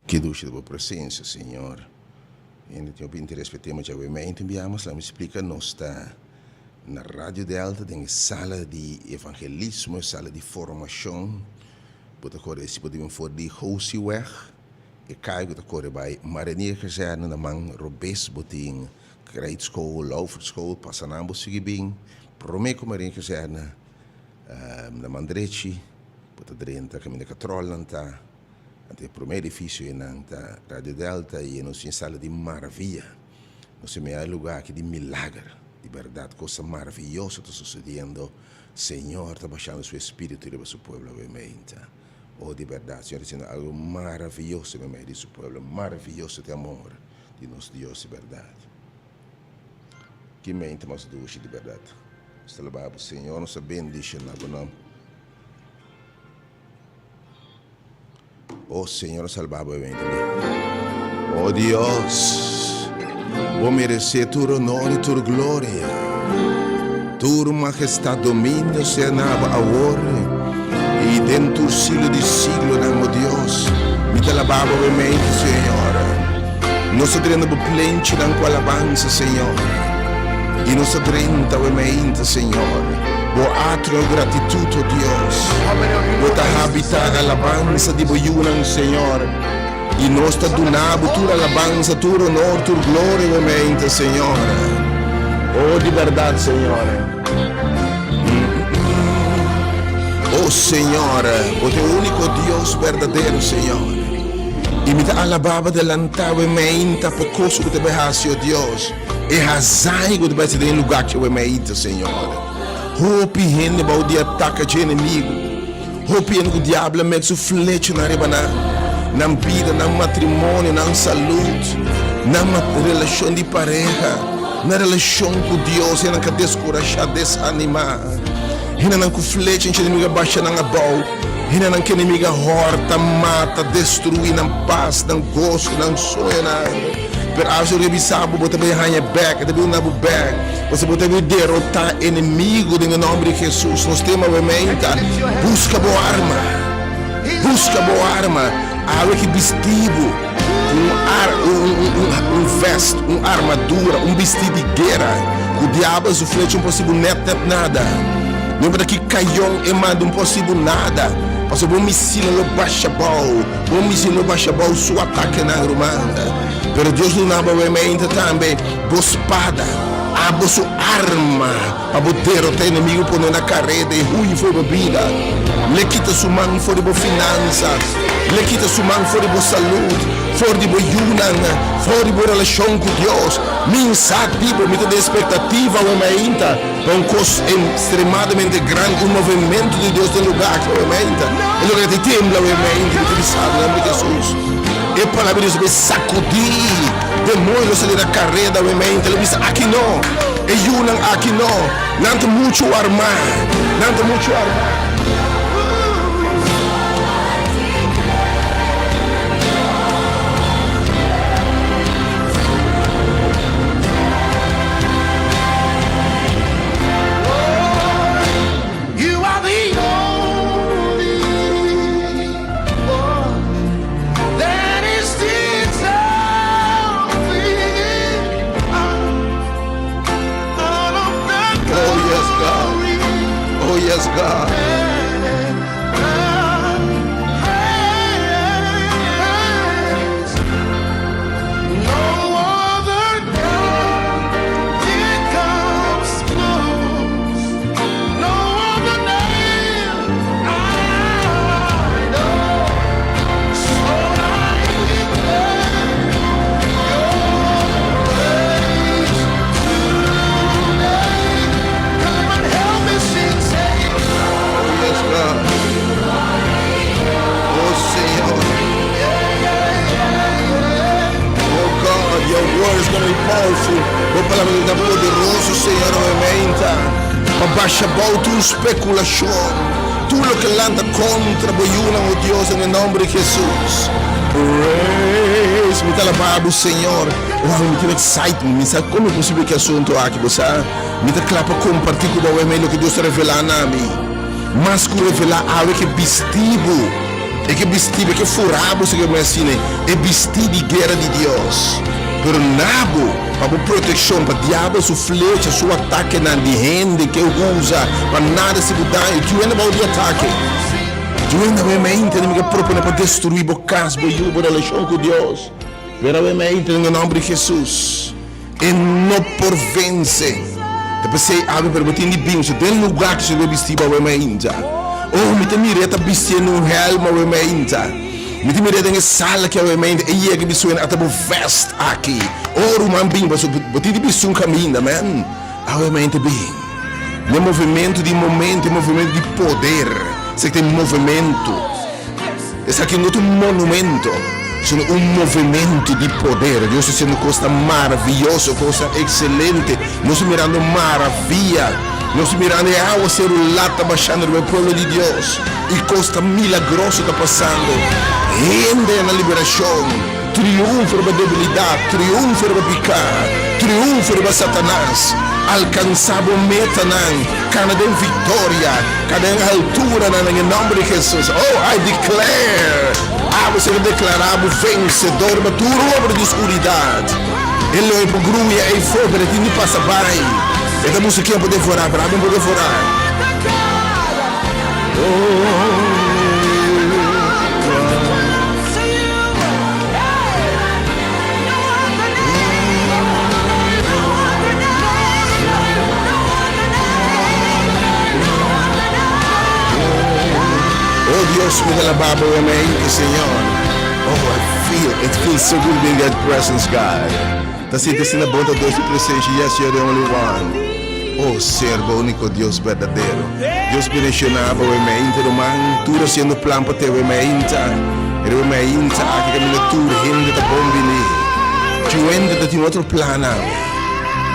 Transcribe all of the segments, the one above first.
Ki dushi ta bo presencia, Señor. Hende tin hopi interes pa e tema djawe. Mi a intumbiá mas, laat mi splika, nos ta na Radio Delta den e sala di evangelismo, e sala di formacion. Bo ta kore si bo ta bin for di Hosiweg, e kai ku ta kore bai Marinierkazerne na man robes bo tin Krijtschool, Laufertschool, pasa nan bo sigui bin prome ku Marinierkazerne na man drechi bo ta drenta kaminda katrolnan ta. Anto e prome edifisio einan ta Radio Delta i e nos tin sala di maravia. Nos ta mira e luga aki di milager. Di bèrdat kosa maravioso ta sosediendo. Señor ta bashando su espiritu riba su pueblo awe-meinta. Oh, di bèrdat Señor ta hasiendo algu maravioso meimei di su pueblo. Maravioso ta e amor di nos Dios di bèrdat. Ki meinta mas dushi di bèrdat. Nos ta alabá bo, Señor. Nos ta bendishoná bo nom. Oh Señor salba bo evento mi. Oh Dios, bo merece tur honor y tur gloria. Tur majestad dominio sea na bo awor y den tur siglo di siglonan, oh Dios. Mi ta alaba bo bemente, Señor. Nos ta drenta bo plenchinan cu alabansa, Señor. Y nos ta drenta bemente, Señor. Bo atrio gratitud, oh Dios. Bo ta habita alabansa di bo yunan, Señor. Y nos ta duna bo tur alabansa, tur honor, tur gloria bemente, Señor. Oh, di berdad, Señor. Oh, Señor, bo ta e unico Dios berdadero, Señor. Y mi ta alaba bo delanta bo meinta pa cos cu ta bay haci, oh Dios. E hazaña cu ta bay haci den e lugar aki awe meinta, Señor. Hopi hende bou di ataka dje enemigo. Hopi hende cu diablo a met su flechanan riba nan, nan bida, nan matrimonio, nan salud, nan relacion di pareha, nan relacion cu Dios. Hendenan ca descurasha, desanima. Hendenan cu flecha dje enemigo a basha nan abou. Hendenan cu enemigo a horta, mata, destrui nan pas, nan goso, nan soñonan. Pero as yo revisa bo, bo ta bay haña bek, e ta bin na bo bek. Pasobra bo ta bay derota enemigo den e nomber di Jesus. Nos tema awe meinta, Buska bo arma. Buska bo arma. Awe ki bisti bo ku un ar, un, un, un, un vest, un armadura, un bisti di guera. Ku diabel su flecha un por hasi bo net net nada. No importa ki kayon e manda un por hasi bo nada. Pasobra bo misilnan lo basha bou. Bo misil lo basha bou su atakenan, ruman. Pero Dios duna bo hermenta tambe bo spada, abo su arma pa bo derota enemigo pone na kareda i hui for bo bida. Le kita su man for di bo finansas, le kita su man for di bo salud, for di bo yunan, for di bo relashon ku Dios. Mi sa di bo, mi ta den spektativa awe mainta pa un kos ekstremadamente grandi, un movementu di Dios den lugar aki awe mainta. E lugar ta tembla awe mainta, mi ta bisa den nomber di Jesus. E palabra di Dios a sakudí demoño lo sali na kareda awe mainta. Lo bisa, Aki no, e yunan aki no, nan ta muchu armá, nan ta muchu armá. Oh yes God, oh yes God. Your word is gonna be powerful. Bo palabra ta poderoso, Señor, obviamente. Pa basha bou tur speculacion, tur loke lanta contra bo yunan, oh Dios, en e nomber di Jesus. Praise, mi ta alaba bo, Señor. Wow, mi tin excitement. Mi sa con e posible ki asunto aki, bo sa. Mi ta cla pa comparti cu bo awor loke Dios ta revela na mi. Mas cu revela awe ke bisti bo. E ke bisti bo, e ke fura bo, si ke bo asina, e bisti di guera di Dios. Pero na bo, pa bo protekshon, pa diabel su flecha, su atakenan di hende ke usa pa nada si bo daño, tin hende bou di atake. Tin hende awe mente mi ke propone pa destrui bo kas, bo yu, bo relashon ku Dios. Pero awe mente den e nomber di Jesus. E no por vence. Ta p'esei awe pero bo tin di bin so den lugar ku bo bisti bo awe mainta. Oh, mi ta mir'é ta bistiendo un helm awe mainta. Mi ta mir'é den e sala aki awe mainta. E yega i suena ata bo vest aki. Oh, ruman bin pasobra bo tin di bisti un kaminda, man. Awe mainta bin. Den movementu di momento, e movementu di poder. Esaki ta e movementu. Esaki no ta un monumento, sino un movementu di poder. Dios ta hasiendo kosnan maravioso, kosnan ekselente. Nos ta mirando maravia. Nos ta mirando e awaseru lat ta bashando riba e pueblo di Dios, i kosnan milagroso ta pasando. Hende na liberashon. Triunfo riba debilidat, triunfo riba piká, triunfo riba Satanas. Alkansá bo metanan, kana den viktoria, kana den alturanan den e nòmber di Hesus. Oh, I declare! Abo ser deklará bo vensedor riba tur obra di skuridat. E lo e por gruya eifó, pero e tin di pasa bai. E ta buska ken por devorá, pero abo no por devorá. Oh. Oh Dios, mi ta alabá bo mente, Señor. Oh, I feel, it feels so good being in God's presence, God. Ta sinti asina bon ta Dios su presencia. Yes, you're the only one. Oh, ser bo único Dios berdadero. Dios bendiciona bo e meinta ruman. Tur haciendo plan pa te e meinta. Riba e meinta aki caminda tur hende ta bon bini. Chuende ta tin otro plan awe.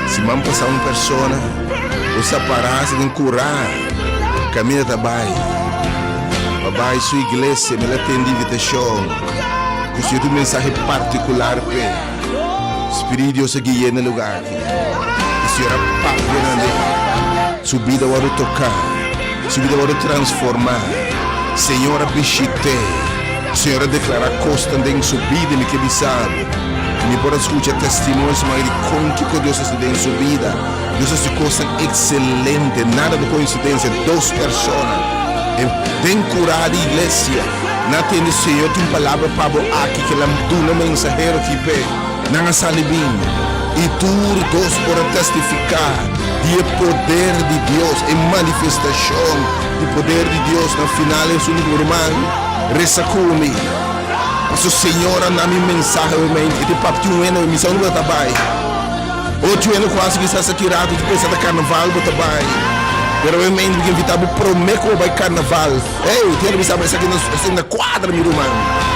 Siman pasa un persona ku sa para si den cura caminda ta bay. Pa bay su iglesia mi la tende invitacion cu si tin un mensahe particular p'e. Spiritu di Dios a gui'é na e lugar aki. E Señor a papia nan den. Su bida wòrdu toká. Su bida wòrdu transformá. Señor a bishit'é. Señor a deklará kosnan den su bida i mi ke bisa bo, mi por a skucha testimonio siman di kon kiko Dios a hasi den su bida. Dios a hasi kosnan ekselente, nada ta koinsidensia. Dos persona den kurá di iglesia. Nan a tende Señor tin palabra pa bo aki ke el a duna mensahero ki p'e. Nan a sali bin, i tur dos por a testifiká di e poder di Dios, e manifestashon di poder di Dios. Na final esun di ku, Ruman, resa ku mi, pasobra Señor a na mi mensahe awe mente. E ta papia un hende awe, mi sa unda bo ta bai. Otro hende ku hasi kisas aki rato ta pensa ta karnaval bo ta bai, pero awe mente mi ke invitá bo promé ku bo bai karnaval. Ey, tin bisa bo esaki no esaki na cuadra mi ruman.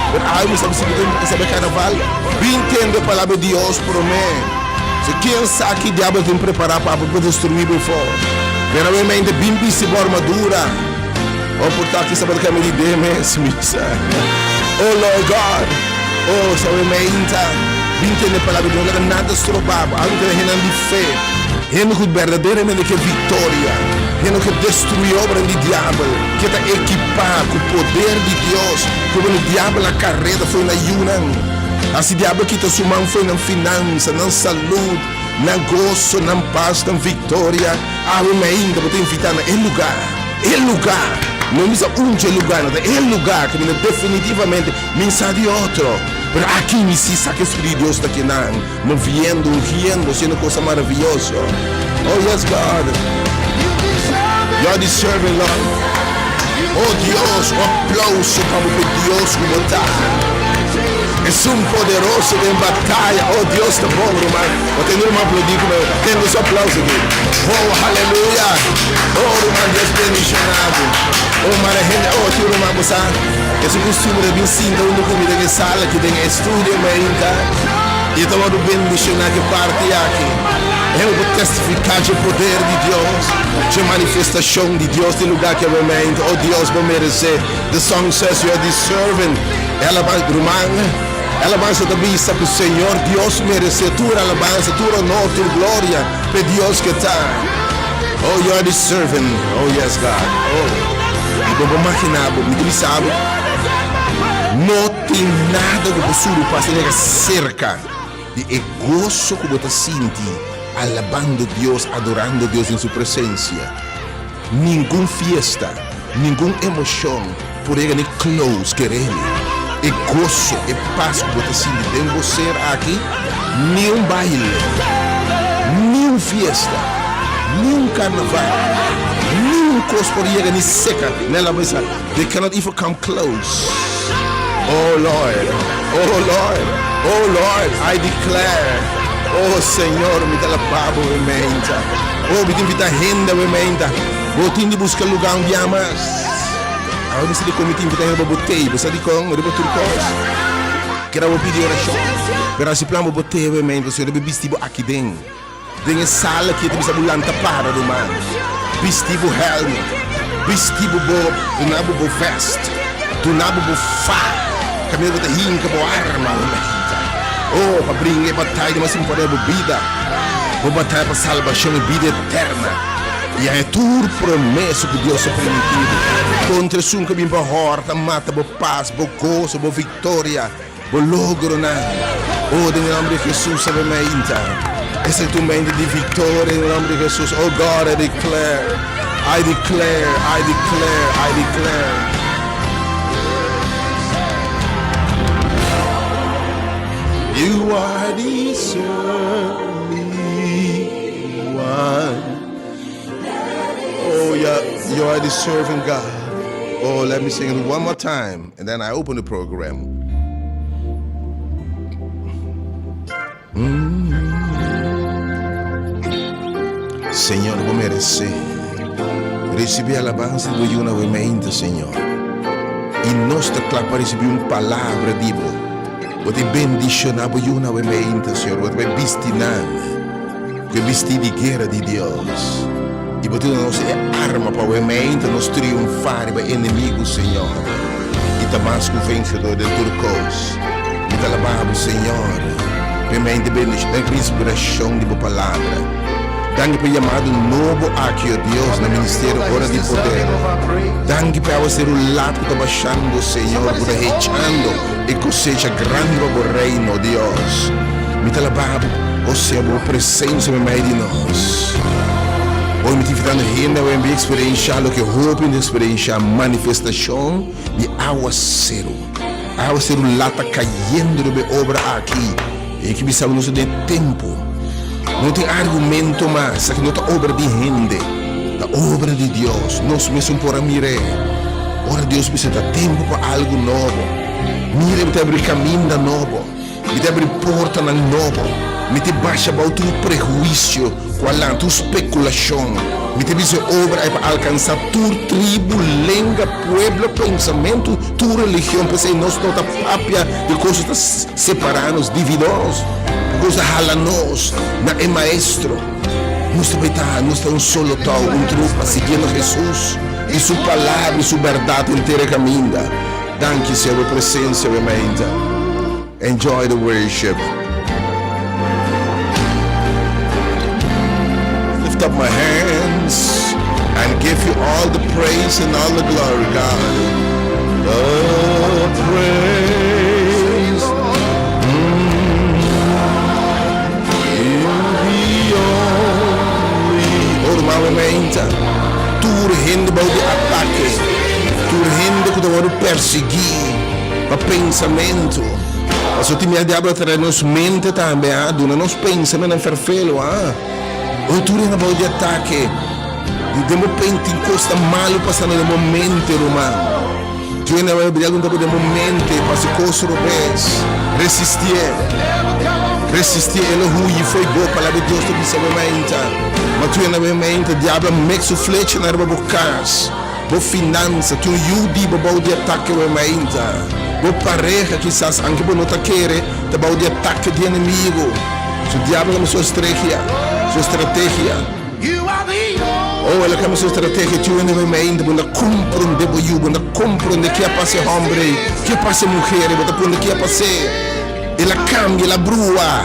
Pero awe mi sa si bo tin esaki carnaval, bin tende palabra di Dios prome. So ken sa ki diabel tin prepara pa abo pa destrui bo efo. Pero awe mente bin bisti bo armadura. O por ta ki sa bo ta cambia di idea mes, mi sa. Oh Lord God, oh sa awe meinta, bin tende palabra di Dios, no laga nada stroba bo. Awe mi ta hendenan di fe. Hende ku berdaderamente ke viktoria, hende ku destruí obranan di diabel, ke ta ekipá ku poder di Dios, ku pone diabel na kareda fo'i nan yunan. Hasi diabel kita su man fo'i nan finansa, nan salud, nan goso, nan pas, nan viktoria. Awe mainta bo ta invitá na e lugá, e lugá, no bisa un dje lugá, no ta e lugá ku mi na definitivamente mi sa di otro, pero aki mi si sa ku e Spiritu di Dios ta kinan. Moviendo, ungiendo, haciendo cosa maravilloso. Oh yes, God. You deserve it, Lord. Oh Dios, un aplauso pa bo Dios ku bo ta. Es un poderoso den batalla. Oh Dios ta bon, ruman. Bo tende ruman aplaudí ku me. Tende su aplauso aki. Oh, aleluya. Oh, ruman, Dios bendiciona bo. Oh, mara hende. Oh, ti ruman, bo sa. Es un costumbre de bin sinta hunto ku mi den e sala aki den e estudio, mainta. I e ta wòrdu bendishoná ku e parti aki. E por testifiká dje poder di Dios, dje manifestashon di Dios den lugá ki a momento. O Dios, bo meresé. The song says you are deserving. E alabansa, ruman, e alabansa ta bisa ku Señor Dios meresé tur alabansa, tur honor, tur gloria p'e Dios ke ta. Oh, you are deserving. Oh, yes, God. Oh, mi por por maginá bo. Mi ta bisa bo. No tin nada ku por subi pasa yega serka di e goso ku bo ta sinti alabando Dios, adorando Dios den su presensia. Ningun fiesta, ningun emoshon por yega ni close, kere mi. E goso, e pas ku bo ta sinti den bo ser aki, ni un baile, ni un fiesta, ni un karnaval, ni un kos por yega ni seka. Nel a bisa, They cannot even come close. Oh Lord, oh Lord, oh Lord, I declare. Oh Señor, mi ta alabá bo meinta. Oh, mi ta invitá hende awe meinta. Bo tin di buska lugá un bia mas. Awe mi sa dikon mi ta invitá hende pa bo tei. Bo sa dikon? Riba tur kos. Keda bo pidi orashon. Pero hasi plan bo bo tei awe meinta, Señor debe bisti bo aki den. Den e sala aki e ta bisa bo lanta para, ruman. Bisti bo helm. Bisti bo bo, duna bo bo vest. Duna bo bo fa. Kaminda bo ta hinka bo arma, rumanita. Oh, pa bringa e bataya di mas importante di bo bida. Bo bataya pa salbashon i bida eterna. I haña tur promesa ku Dios a primintí bo. Kontra esun ku a bin pa hòrta, mata bo pas, bo goso, bo viktoria. Bo logronan. Oh, den e nomber di Jesus, awe mainta. Esei ta un mainta di victoria den e nomber di Jesus. Oh God, I declare, I declare, I declare, I declare. You are the only one. Oh, yeah, you are the servant God. Oh, let me sing it one more time, and then I open the program. Mm. Señor, bo meresé risibí alabansa di bo yunan awe mainta, Señor. I nos ta kla pa risibí un palabra di bo. Bo ta bendishoná bo yunan awe mainta, Señor. Bo ta bai bisti nan. Ku e bistí di guera di Dios, i bo ta duna nos e arma pa awe meinta nos triunfá riba e enemigu, Señor, i ta mas ku vensedor den tur kos. Mi ta alabá bo, Señor, pa e meinta bendishon, danki pa e inspirashon di bo Palabra. Danki pa e yamado nobo aki, o Dios, na Ministerio Ora di Poder. Danki pa e awaseru lat ku ta bashando, Señor, ku ta hechando e kosecha grandi pa bo Reino, Dios. Mi ta alabá bo, o Señor, pa bo presencia meimei di nos. Hoy mi ta invitando hende awe bin experiencia loke hopi hende experiencia, manifestacion di awaceru. Awaceru lata cayendo riba e obra aki. E ki bisa bo nos ta den e tempo. No tin argumento mas, esaki no ta obra di hende, ta obra di Dios. Nos mesun por a mir'é. Ora Dios bisa ta tempo pa algo nobo. Mira, mi ta abri caminda nobo. Mi ta abri portanan nobo. Mi ta basha bou tur prehuisio ku a lanta, tur spekulashon. Mi ta bisa e obra ei pa alkansá tur tribu, lenga, pueblo, pensamentu, tur religion. P'esei nos no ta papia di kos ku ta separá nos, dividó nos, ku kos ta hala nos na e Maestro. Nos ta bai ta, nos ta un solo tou, un trupa, siguiendo Hesus i su Palabra i su bèrdat henter e kaminda. Danki Señor bo presencia awe mainta. Enjoy the worship. Lift up my hands and give you all the praise and all the glory, God. The praise. You the only. Oh, ruman mainta. Tur hende bou di atake. Tur hende ku ta wòrdu persiguí pa pensamentu. Pasobra tin bia diablo a trae nos mente tambe, a duna nos pensamentunan ferfelu, a. Oh, tur hende bou di atake. Di den bo pen tin kos ta malu pasando den bo mente, ruman. Tur hende a bria algun tempu den bo mente pa hasi kos robes. Resistié. Resistié, e lo huyi fo'i bo. Palabra di Dios ta bisa bo mainta. Ma tur hende a mainta, diablo a mek su flechanan riba bo kas. Bo finansa, tin un yu di bo bou di atake awe mainta. Bo pareha kisas, anke bo no ta kere, ta bou di atake di enemigu. Su diabel a kambia su estregia, su estrategia. Oh, el a kambia su estrategia. Tin un hende awe mainta, bo no ta komprondé bo yu, bo no ta komprondé ke a pasa e hòmber ei, ke a pasa e muher ei, bo ta puntra ke a pas'é. El a kambia, el a brua.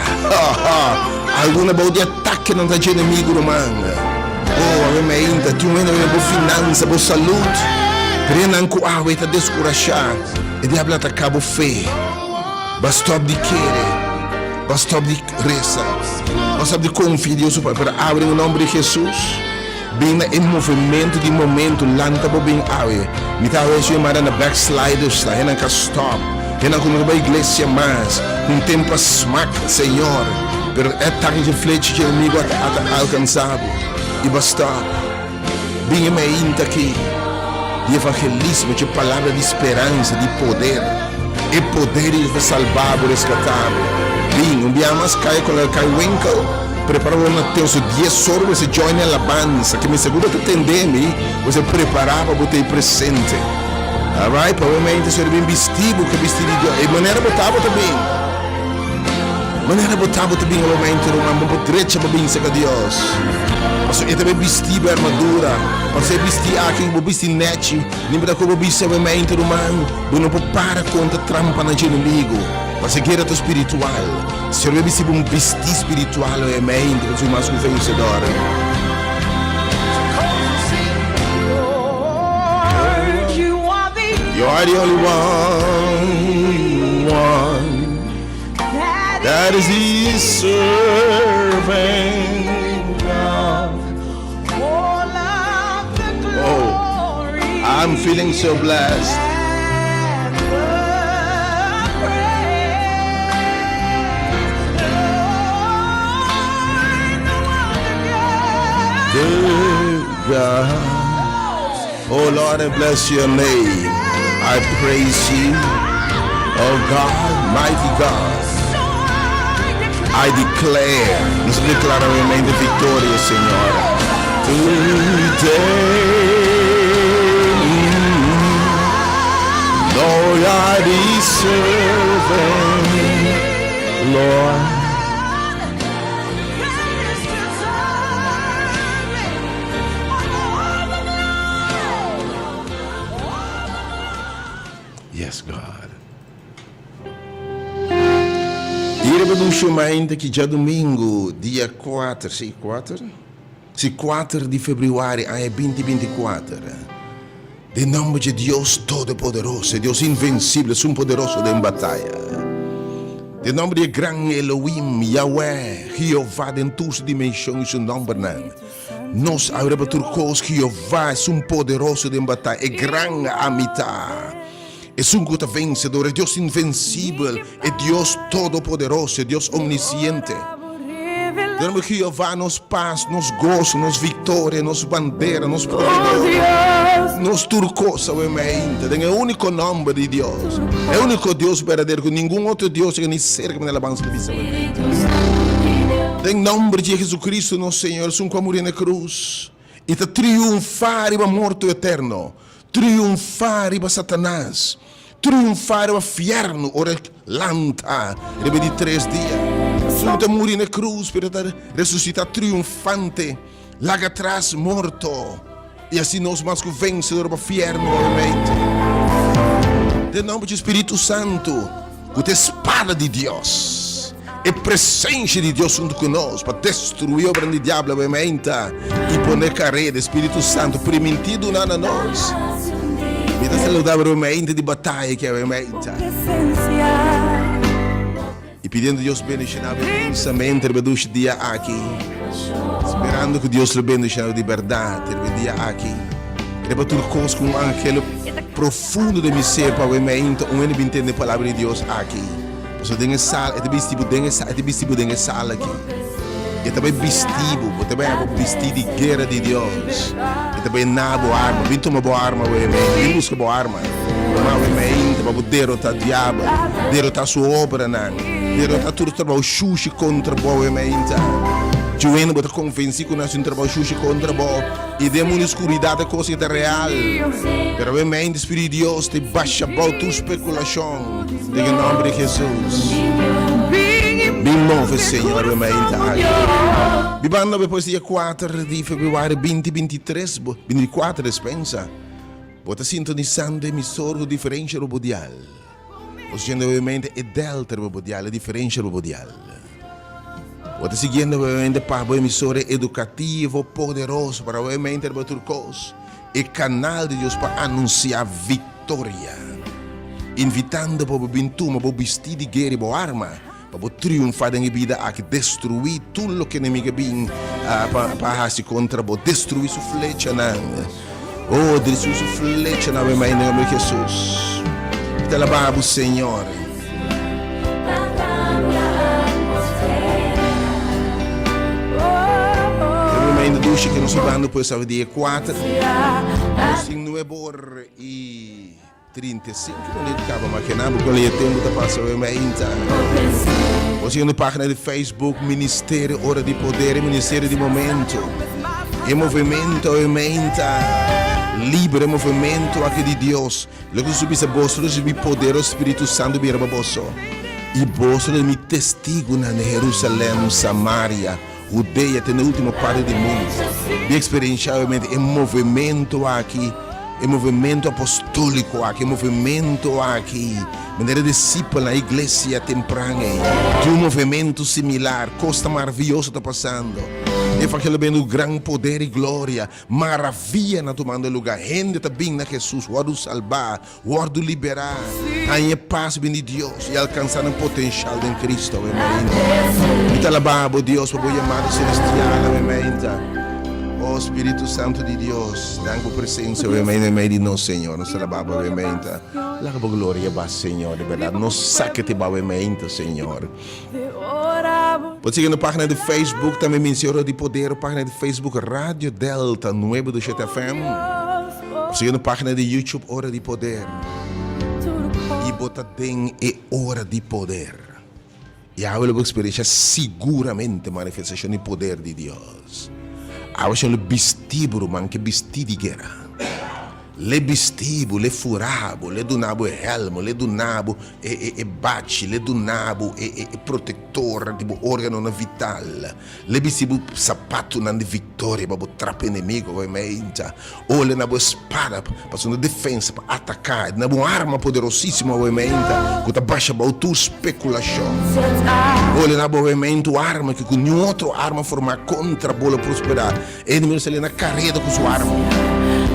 Algun a bou di atakenan ta dje enemigu, ruman. Oh, awe mainta, tin un hende awe bo finansa, bo salud. Pero e nan ku awe ta deskurashá. E diabel a ataká bo fe. Bo a stòp di kere. Bo a stòp di resa. Bo a stòp di konfia Dios su palabra. Pero awe den e nòmber di Hesus, bin na e movementu di momentu, lanta bo bin awe. Mi ta awe su yamada na backsliders nan, hennan ku a stòp, hennan ku no ta bai iglesia mas, ku un tempu a smak Señor, pero e atake dje flecha dje enemigu a ta alkansá bo i bo a stòp. Bin e mainta aki di evangelismo, dje palabra di speransa, di poder. E poder di Dios pa salba bo, rescata bo. Bin, un bia mas caya con el cay winkel, prepara bo na ten su dies ora bo se join e alabansa, ke mi seguro ta tende mi, bo se prepara pa bo ta ei presente. Alright, pa bo mainta Señor bin bisti bo ke bisti di Dios. E manera bo ta, bo ta bin. Manera bo ta, bo ta bin ora mente ruman, bo por drecha pa bin serka Dios. Pasobra e ta bay bisti bo armadura. Pasobra e bisti aki ku bo bisti nechi, ni por ta ku bo bisti awe mente ruman, bo no por para kontra trampanan dje enemigu. Pasobra e guera ta spiritual. Señor bay bisti bo un bisti spiritual awe mente, pa bo ser mas ku vensedor. You are the only one, one that is deserving of. Oh, I'm feeling so blessed. Good God. Oh Lord, I bless your name. I praise you. Oh God, mighty God. I declare, nos declara obviamente victoria, Señor. Today, Lord, I deserve Lord. Yes God. I riba di un shumainta ki djadumingu dia kuater, si kuater? Si kuater di febrüari aña binti binti kuater. Den nomber dje Dios Todopoderoso, e Dios invencible, esun poderoso den bataya. Den nomber di e gran Elohim, Yahweh, Jehová den tur su dimension i su nombernan. Nos a riba tur kos, Jehová, esun poderoso den bataya, e gran Amita, esun ku ta vensedor, e Dios invencibel, e Dios todopoderoso, e Dios omnisciente. Den nomber di Jehová, nos pas, nos goso, nos victoria, nos bandera, nos proveedor, nos tur kos awe mainta, den e úniko nomber di Dios, e úniko Dios berdadero, ku ningun otro Dios yega ni serka mi na alabansa di bisa awe mainta. Den nomber di Jesucristo nos Señor, esun ku a muri na e krus i ta triunfá riba morto eterno, triunfá riba Satanas, Triunfá riba fiernu ora el lanta riba di tres dia. Su ta muri na cruz, pero ta resucita triunfante, laga atras morto, y así nos mas cu vencedor riba fiernu obviamente. Den nomber di Spiritu Santu, cu ta e spada di Dios, e presencia di Dios hunto cu nos pa destrui obranan di diablo obviamente y pone careda. Spiritu Santu priminti duna na nos. Mi ta saluda bo mente di bataya ki awe meita. Y pidiendo Dios bendiciona bo inmensamente riba dushi dia aki. Sperando cu Dios lo bendiciona bo di berdad riba e dia aki. Riba tur cos cu un angelo profundo den mi ser pa awe meinta un hende bin tende e palabra di Dios aki. Pasobra den e sala, e ta bisti bo den e sala, e ta bisti bo den e sala aki. E ta bai bisti bo, bo ta bai haña bo bisti di guera di Dios. E ta bai na bo arma, bin tuma bo arma awe meinta, bin buska bo arma. Tuma awe meinta pa bo derota diabel, derota su obranan, derota tur trabou shushi kontra bo awe meinta. Djuende bo ta konvensi ku nan hasi un trabou shushi kontra bo, i den mundu skuridat e kos ei ta real. Pero awe meinta Spiritu di Dios ta basha bou tur spekulashon. Den e nomber di Jesus. Bin move, Señor, we mainta aki. Bibando despues dia 4 di februari 2023, 24 despensa. Bo ta sintonisando emisor ku diferensha riba bo dial. Bo siendo obviamente e Delta riba bo dial, e diferensha riba bo dial. Bo ta siguiendo obviamente pa bo emisora edukativo poderoso para obviamente riba tur kos. E kanal di Dios pa anunsiá viktoria. Invitando pa bo bin tuma bo bistí di guera i bo arma pa bo triunfá den e bida aki. Destruí tur loke enemigo a bin pa hasi kontra bo. Destruí su flechanan. Oh, destruí su flechanan awe mai den nomber di Hesus. Mi ta alabá bo, Señor. E momento dushi ku nos a bando pues awe dia 4. Nos tin nuebe or i 35 minuut kaba ma kena bo kon e tempu ta pasa awe mainta. Bo sigui nos pagina di Facebook Ministerio Ora di Poder e Ministerio di Momento. E movimento awe mainta libre e movimento aki di Dios. Loke Hesus bisa boso lo risibi poder ora Spiritu Santu bira pa boso i boso lo mi testigunan na Herusalèm, Samaria, Hudea te na e ultimo parti di mundu. Bi eksperenshá obviamente e movementu aki, e movementu apostóliko aki, e movementu aki manera e disipelnan, e iglesia tempran ei. Tin un movementu similar, kos ta maravioso ta pasando. E evangelio ta bini ku gran poder i gloria. Maravianan tumando lugá. Hende ta bin na Hesus, wòrdu salbá, wòrdu liberá, haña e pas bin di Dios i alkansá nan potenshal den Kristu awe mainta. Mi ta alabá bo, Dios, pa bo yamada selestial awe mainta. O Spiritu Santu di Dios, dank bo presensia awe mainta meimei di nos, Señor. Nos ta alabá bo awe mainta. Laga bo gloria ba, Señor, di bèrdat. Nos sa ke te ba awe mainta, Señor. Por sigui na pagina di Facebook tambe Ministerio di Poder, pagina di Facebook Radio Delta Nuevo de Shete FM. Por sigui na pagina di YouTube Ora di Poder. Y bo ta den e Ora di Poder. Y awe lo bo experiencia siguramente manifestacion di poder di Dios. Awe Señor lo bisti bo ruman ke bisti di guera. L'e bisti bo, l'e fura bo, l'e duna bo e helmo, l'e duna bo e e bachi, l'e duna bo e e protector di bo organonan vital, l'e bisti bo sapatonan di victoria pa bo trapa enemigo ku e meinta, o l'e na bo espada pa su na defensa pa ataca, e duna bo un arma poderosisimo ku e meinta ku ta basha bou tur speculacion, o l'e na bo e meinta un arma ku niun otro arma forma contra bo lo prospera. E enemigo sali na kareda ku su arma.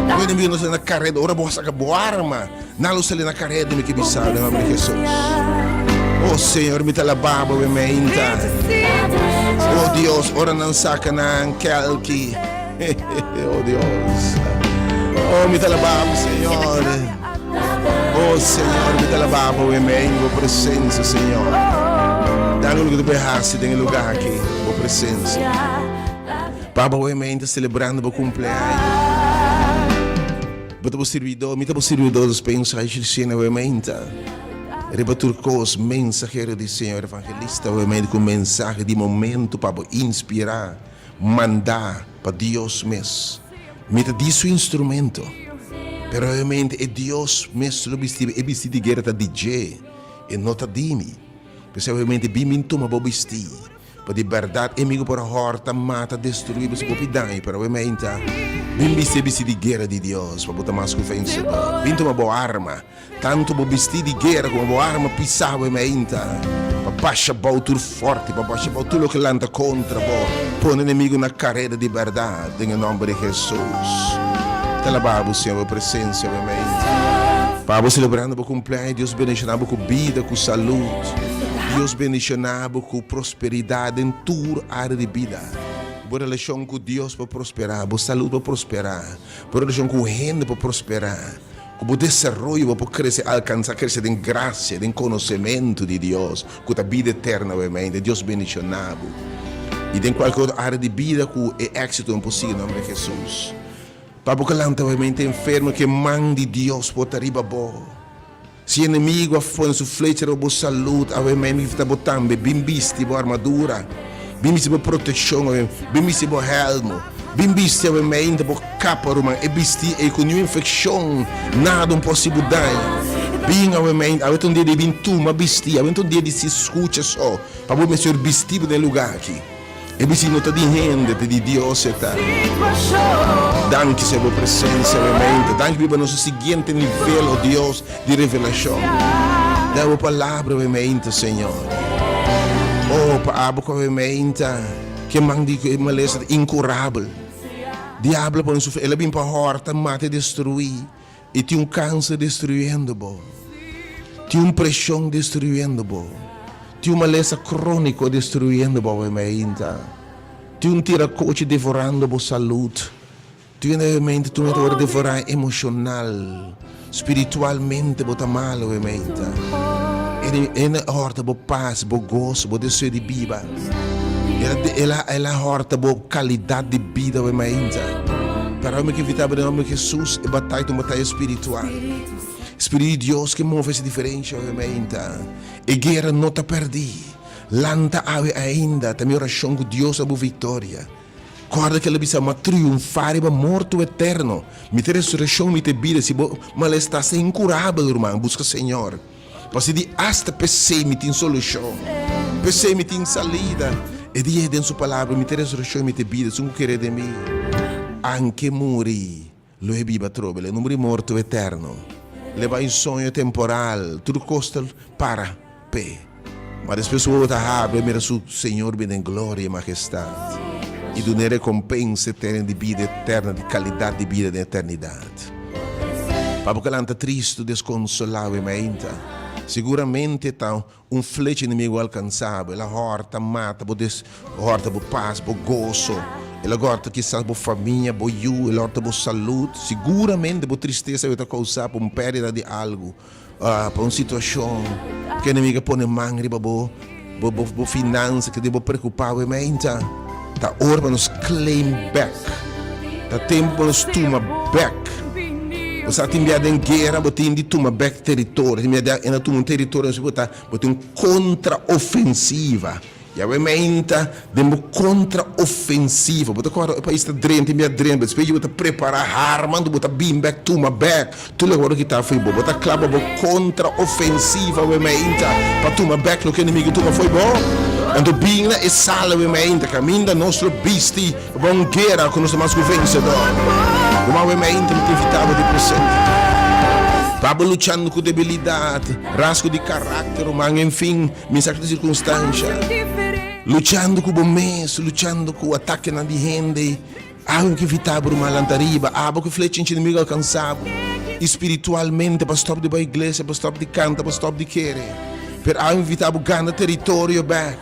O enemigo no sali na kareda. Ora bo saka bo arma, nan lo sali na kareda. Mi ke bisa den nomber di Jesus. O Señor, mi ta alabá bo e meinta. O Dios, ora nan saka nan kelki. O Dios. O mi ta alabá bo, Señor. O Señor, mi ta alabá bo e meinta, bo presensia, Señor. Danki loke tu por hasi den e lugar aki, bo presensia. Papa hoy mainta celebrando bo cumpleaños. Bo ta bo sirbidor, mi ta bo sirbidor despensa y Gilsena hoy mainta. Riba tur cos, mensahero di Señor, evangelista hoy mainta cu mensahe di momento pa bo inspira, manda pa Dios mes. Mi ta di su instrumento, pero hoy mainta e Dios mes lo bisti, e bisti di guera ta di dje, e no ta di mi. P'esei hoy mainta bin bin tuma bo bisti. Pa di bèrdat enemigu por a hòrta, mata, destruí bo si bo pidi daño, pero awe meinta, bin bisti e bisti di guera di Dios pa bo ta mas ku vensedor. Bin tuma bo arma, tantu bo bisti di guera komo bo arma pisá awe meinta, pa basha bou tur fòrti, pa basha bou tur loke lanta kontra bo, pone enemigu na kareda di bèrdat, den e nòmber di Hesus. Ta alabá bo, Señor, bo presensia awe meinta. Pa bo selebrando bo kumpleaños, Dios bendishoná bo ku bida, ku salud. Dios bendishoná bo ku prosperidat den tur área di bida. Bo relashon ku Dios por prosperá, bo salud por prosperá, bo relashon ku hende por prosperá, ku bo desaroyo bo por krese, alkansá krese den grasia, den konosementu di Dios, ku ta bida eterno obviamente. Dios bendishoná bo. I den kualke otro área di bida ku e éksito no por sigui den nòmber di Hesus. Pa bo ku lanta obviamente enfermo ku e man di Dios por ta riba bo. Si enemigo a pone su flecha riba bo salud, awe mei mi ta bo tambe, bin bisti bo armadura, bin bisti bo proteccion, awe bin bisti bo helmo, bin bisti awe mei inta bo capa, ruman, e bisti ei cu niun infeccion, nada un por haci bo daño. Bin awe mei, awe ta un dia di bin tuma bisti, awe no ta un dia di si scucha so, pa bo mester bisti bo den e lugar aki. E bisti no ta di hende, ta di Dios e ta. Danki Señor bo presencia obviamente. Danki biba nos siguiente nivel, oh Dios, di revelacion. Da bo palabra obviamente, Señor. Oh, pa abo ku obviamente ke man di e malesa ta incurabel. Diablo pone su fe, el a bin pa horta, mata y destrui. Y tin un cancer destruyendo bo. Tin un preshon destruyendo bo. Tin un malesa króniko destruyendo bo awe mainta. Tin un tirakochi devorando bo salud. Tin awe mainta tu ta wòrdu devorá emoshonal, spiritualmente bo ta mal awe mainta. El a hòrta bo pas, bo goso, bo deseo di biba. El a hòrta bo kalidat di bida awe mainta. Pero awe mi ke invitá bo den nòmber di Hesus, e bataya ta un bataya spiritual. Spiritu di Dios ke move hasi diferensha awe mainta. E guera no ta pèrdí. Lanta awe ainda, ta mi orashon ku Dios a bo viktoria. Kòrda ke el a bisa, Mi a triunfá riba morto eterno. Mi ta e resurekshon, mi ta e bida. Si bo malestar ta inkurabel, ruman, buska Señor. Pasobra di asta p'esei mi tin solushon. P'esei mi tin salida. E di ei den su Palabra, Mi ta e resurekshon, mi ta e bida. Esun ku kere den mi, anke muri, lo e biba atrobe. Lo e no muri morto eterno. Lo e bai un soño temporal. Tur kos ta para p'e. Ma despues su wowo ta habri, e mira su Señor bini den gloria i majestat, i dun'é rekompensa eterna di bida eterna, di kalidat di bida den eternidat. Pa bo ke lanta tristu, deskonsolá awe mainta, siguramente ta un flecha enemigu a alkansá bo, el a hòrta, mata bo, des hòrta bo pas, bo goso, el a hòrta kisas bo famia, bo yu, el a hòrta bo salud. Siguramente bo tristesa awe ta kousá pa un pèrdida di algu. Pa un situashon ku enemigu a pone man riba bo, bo, bo, bo finansa, ku tin bo preokupá bo meinta. Ta ora pa nos claim back. Ta tempu pa nos tuma back. Bo sa tin bia den guera bo tin di tuma back teritorio. Tin bia den a tuma un teritorio, bo ta, bo tin un kontraofensiva. Yahweh meinta den bo kontra ofensiva. Bo ta kòrda e pais ta drenta i mi a drenta. Despues bo ta prepará harma anto bo ta bin bèk tuma bèk tur loke bo ta kitá fo'i bo. Bo ta kla pa bo kontra ofensiva Yahweh meinta pa tuma bèk loke enemigu tuma fo'i bo. Anto bin na e sala Yahweh meinta kaminda nos lo bisti pa bai un guera ku nos ta mas ku vensedor. Ruman Yahweh meinta mi ta invitá bo di presente. Pa bo luchando ku debilidat, rasgo di karakter, ruman, enfin. Mi sa ki ta sirkunstansha, luchando ku bo mes, luchando ku atakenan di hende, algu ki evitá bo ruman lanta riba, abo ku flecha inchi enemigu alkansá bo, i spiritualmente pa stòp di bai iglesia, pa stòp di kanta, pa stòp di kere. Pero awe invitá bo gana teritorio bèk.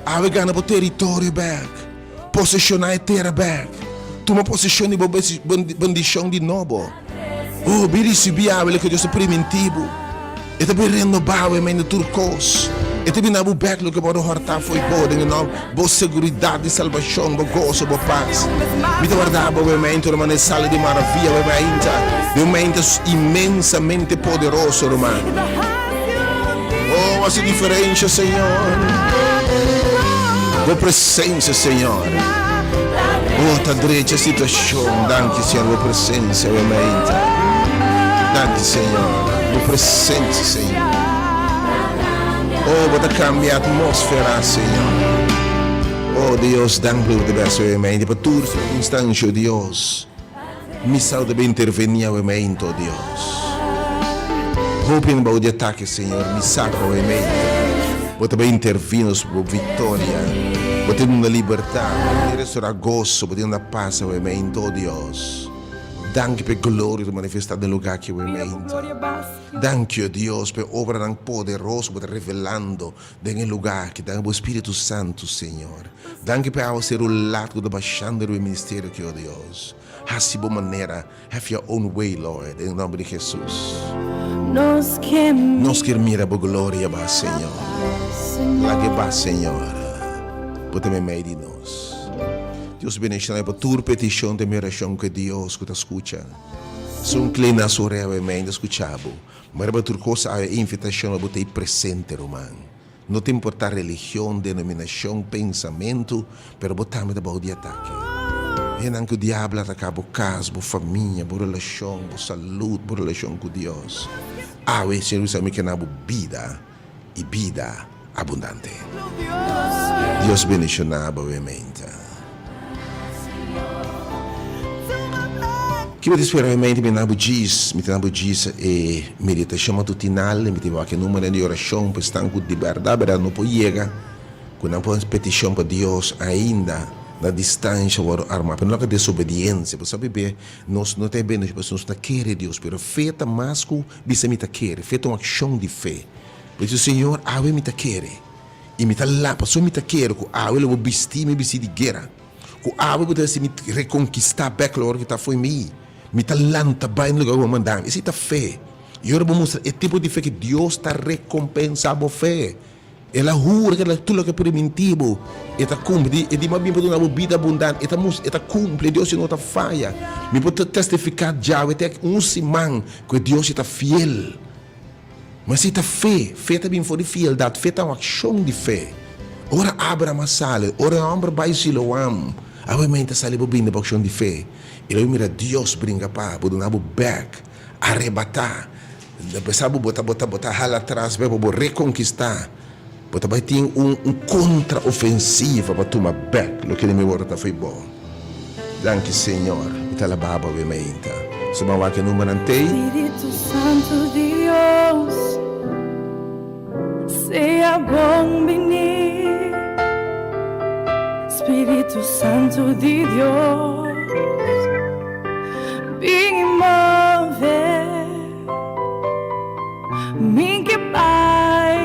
Awe gana bo teritorio bèk. Poseshoná e tera bèk. Tuma poseshon di bo bendishon di nobo. Oh, bin risibí awe loke Dios a primintí bo. E ta bin renobá bo mei na tur kos. E ta bin dá bo bèk loke bo a hòrtá fo'i bo den e nòmber, bo seguridat di salbashon, bo goso, bo pas. Mi ta wardá bo awe meinta, ruman, den e sala di maravia awe meinta, den un meinta inmensamente poderoso, ruman. Oh, hasi diferensha, Señor. Bo presencia, Señor. Oh, ta drecha situacion. Danki, Señor, bo presencia awe mainta. Danki, Señor. Bo presencia, Señor. Oh, bo ta cambia atmósfera, Señor. Oh, Dios, danki bo ta bes awe mainta pa tur circunstancia, Dios. Mi sa debe intervení awe meinto, oh Dios. Hopi hende bou di atake, Señor, mi sa ku awe meinto Bo ta bai intervini nos bo viktoria. Bo ta duna libertat, Bo ta restorá goso, Bo ta duna pas awe meinto, oh Dios. Danki pa e gloria ku ta manifestá den lugá aki awe meinto. Danki, oh Dios, pa e obranan poderoso ku Bo ta revelando den e lugá aki. Danki pa Bo Spiritu Santu, Señor. Danki pa e awaseru lat ku ta bashando riba e ministerio aki, o Dios. Hasi bo manera, have your own way, Lord, den nomber di Jesus. Nos kier mira bo gloria ba, Señor. Laga e ba, Señor. Bo ta meimei di nos. Dios bendiciona bo tur peticion den mi oracion cu e Dios cu ta scucha. Su inclina su orea meimei ta scucha bo. Ma riba tur cos a e invitacion pa bo ta ei presente, ruman. No ta importá religion, denominashon, pensamentu, pero bo tambe ta bou di atake. Hendenan ku diabel a ataká bo kas, bo famia, bo relashon, bo salud, bo relashon ku Dios. Awe, Señor bisa mi ke na bo bida i bida abundante. Dios bendishoná bo awe meinta. Ki bo ta spera mi mente mi na bo djis, mi ta na bo djis e meditashon matutinal, mi tin wak e numero di orashon pa esnan ku di bèrdat bèrdat no por yega ku nan por hasi petishon pa Dios ainda. Na distansha wòrdu armá, pero no laga desobediensia. Bo sabi be, nos no ta e bendishon pasobra nos ta kere Dios, pero fe ta mas ku bisa mi ta kere. Fe ta un akshon di fe. Bo bisa, Señor, awe mi ta kere i mi ta la pasobra mi ta kere ku awe lo bo bisti mi bisti di guera, ku awe bo ta hasi mi rekonkistá bèk loke ku ta fo'i mi. Mi ta lanta bai na lugar ku bo manda mi. Esei ta fe. I ora bo mustra e tipo di fe ki Dios ta rekompensá bo fe. El a hura ku tur loke primintí bo, e ta kumpli. E di, Mi a bin pa duna bo bida abundante. E ta mustra, e ta kumpli. E Dios no ta faya. Mi por ta testifiká djawe te aki un siman ku e Dios ta fiel. Ma si ta fe, fe ta bin for di fieldat. Fe ta un akshon di fe. Ora Abraham a sali, ora e hòmber bai Siloam, awe mei ta sali bo bini pa akshon di fe. I lo mira Dios bringa pa bo, duna bo bèk, arebatá. Apesar bo ta bo ta bo ta hala atras bek pa bo rekonkistá, bo ta bai tin un un kontra ofensiva pa tuma bek loke di mi wòrdu ta fo'i bo. Danki Señor, mi ta alabá bo awe mainta. So ban wak e numbernan tei. Spiritu Santu di Dios, sea bon bini. Spiritu Santu di Dios, bin i move. Mi ke bai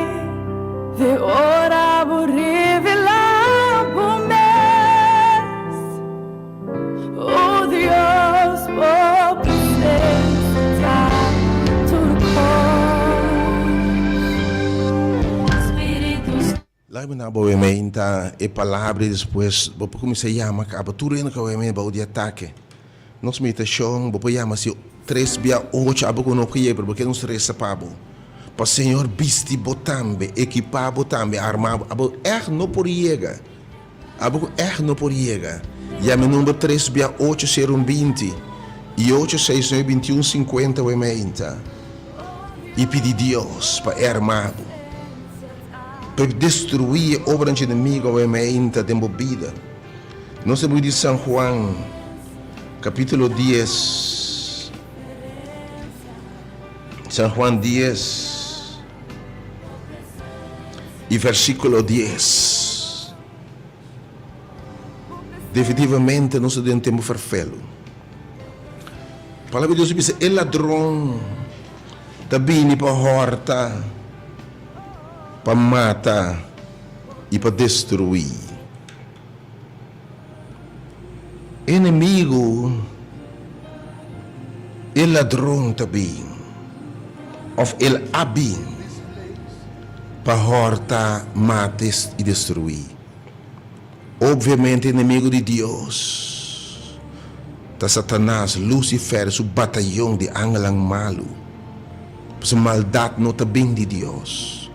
de ora bo revelá bo mes. O Dios, bo presensia ta tur kos. Spiritu. Laga mi na bo meinta e palabra i despues bo por kuminsá yama kaba tur hende ku a wei bou di atake. Nos meditashon bo por yama si tres bia ocho abo ku no por yega pero bo ke nos resa pa bo. Pa Señor bisti bo tambe, ekipá bo tambe, armá bo. Abo ègt no por yega. Abo ku ègt no por yega. Yama e number tres bia ocho sero un 20 i ocho seis nuebe 21 50 wei meinta i pidi Dios pa e armá bo. Pa e destruí e obranan dje enemigo awe meinta den bo bida. Nos ta bui di San Juan, capítulo dies. San Juan dies i versículo dies. Definitivamente nos ta den un tempu ferfelu. Palabra di Dios ta bisa e ladron ta bini pa hòrta, pa mata i pa destruí. Enemigu, e ladron ta bin, òf el a bin, pa hòrta, mata i destruí. Obviamente enemigu di Dios ta Satanas, Lucifer i su batayon di angelnan malu. Pasobra maldat no ta bin di Dios.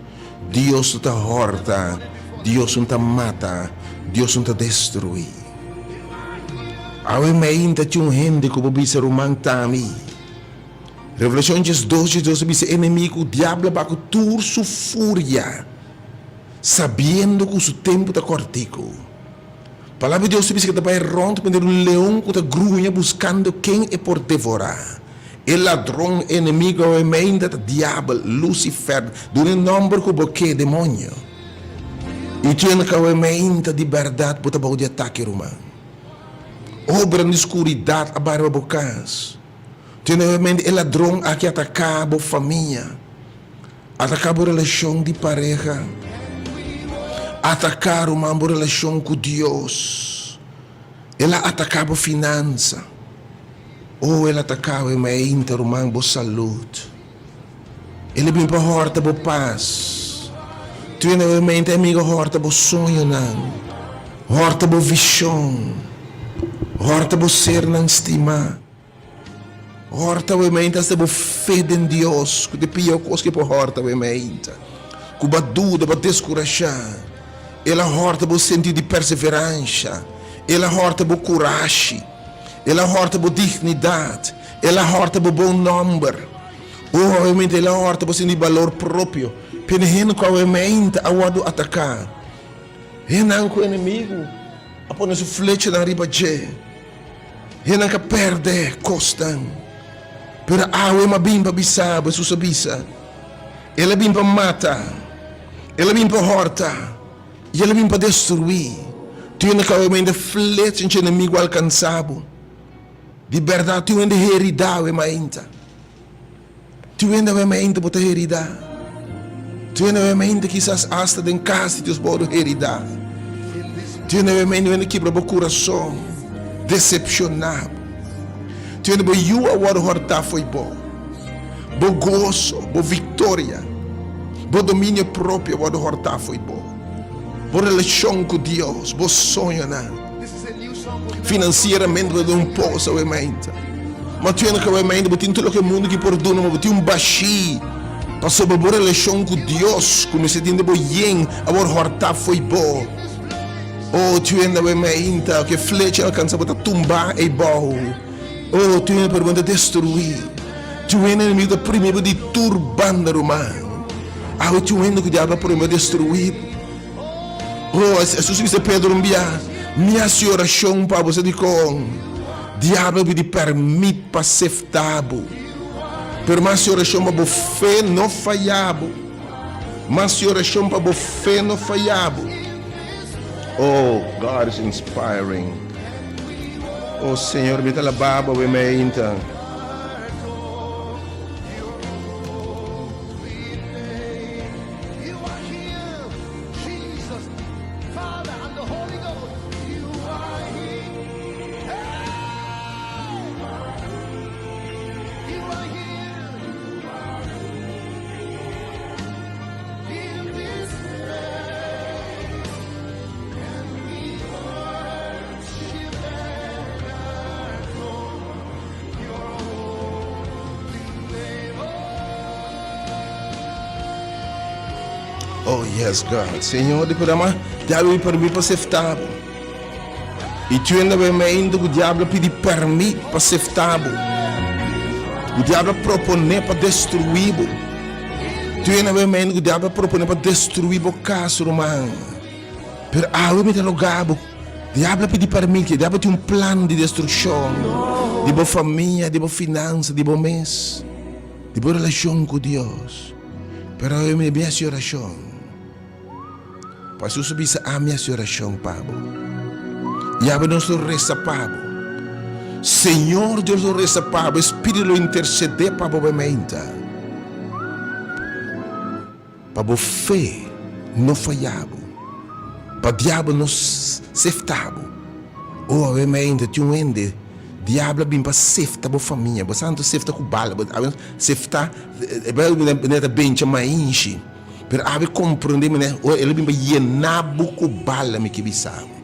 Dios no ta hòrta, Dios no ta mata, Dios no ta destruí. Awe meinta tin un hende ku por bisa, Ruman Tami, Revelashon 12 12 ta bisa, Enemigu, diablo a ba ku tur su furia. Sabiendo ku su tempu ta kòrtiku. Palabra di Dios ta bisa ku e ta bai rònt manera un leon ku ta gruña buskando ken e por devorá. E ladron, e enemigu awe meinda ta diabel, Lucifer, duna e nòmber ku bo ke, demonio. I tien ku awe meinda di bèrdat bo ta bou di atake, ruman. Obranan di skuridat a bai riba bo kas. Tien awe meinda e ladron aki ataká bo famia. Ataká bo relashon di pareha. Ataká, ruman, bo relashon ku Dios. El a ataká bo finansa. Oh, el ataká bo mainta, ruman, bo salud. El a bin pa hòrta bo pas. Tur hende mainta e amigu a hòrta bo soñonan, hòrta bo vishon, hòrta bo sernan stimá. Hòrta bo meinta hasta bo fe den Dios, ku ta e pió kos ku e por hòrta bo meinta. Ku bo a duda, bo a deskurashá. El a hòrta bo sentido di perseveransha. El a hòrta bo kurashi. El a hòrta bo dignidat. El a hòrta bo bon nòmber. Oh, awe meinta el a hòrta bo sentido di balor propio. P'e hende ku awe meinta a wòrdu ataká. Hendenan ku enemigu a pone su flechanan riba dje. Hendenan ka pèrdè kosnan. Pero awe m'a bin pa bisa bo, Hesus a bisa. El a bin pa mata, el a bin pa hòrta, i el a bin pa destruí. Tin hende ku awe flecha dje enemigu alkansá bo. Di bèrdat tin hende heridá awe mainta. Tin hende awe mainta bo ta heridá. Tin hende awe mainta kisas asta den kas di Dios bo wòrdu heridá. Tin hende awe mainta hende kibra bo kurason, desepshoná bo. Tin hende bo yu a wòrdu hòrtá fo'i bo. Bo goso, bo viktoria, bo dominio propio a wòrdu hòrtá fo'i bo. Bo relashon ku Dios, bo soñonan. Finansieramente bo ta den un pos awe mainta. Ma tin ku awe mainta bo tin tur loke e mundu ki por duna, ma bo tin un bashí pasobra bo relashon ku Dios ku mester tin den bo yen a wòrdu hòrtá fo'i bo. Oh, tin awe mainta ku e flecha alkansá bo ta tumbá eibou. Oh, tin hende pero bo ta destruí. Tin hende enemigo ta primi bo di tur banda, ruman. Awe tin hende ku diablo a primi bo destruí bo. Oh, Hesus a bisa Pedro un bia, Mi hasi orashon pa bo, sa dikon? Diablo a pidi pèrmit pa sefta bo. Pero mi hasi orashon pa bo fe no faya bo. Mi hasi orashon pa bo fe no faya bo. Oh, God is inspiring. Oh Señor, mi ta alabá bo awe meinta. Oh yes God, Señor di programa, diablo pidi permit pa sefta bo. I tuenda be meinto ku diablo pidi permit pa sefta bo. Ku diablo propone pa destrui bo. Tuenda be meinto ku diablo propone pa destrui bo kas, ruman. Pero awe mi ta roga bo, diablo a pidi permit, diablo tin un plan di destrukshon di bo famia, di bo finansa, di bo mes, di bo relashon ku Dios. Pero awe mi a hasi orashon. Pa Hesus a bisa ami hasi orashon pa bo. I awe nos lo resa pa bo. Señor Dios lo resa pa bo, e Spiritu lo intersedé pa bo meinta. Pa bo fe no faya bo, pa diabel no sefta bo. O awe mainta tin un hende, diabel a bin pa sefta bo famia. Bo sa anto sefta ku bala, bo awe sefta e bai manera ta bencha mainshi, pero awe komprende manera ora el a bin pa yena bo ku bala mi ke bisa bo.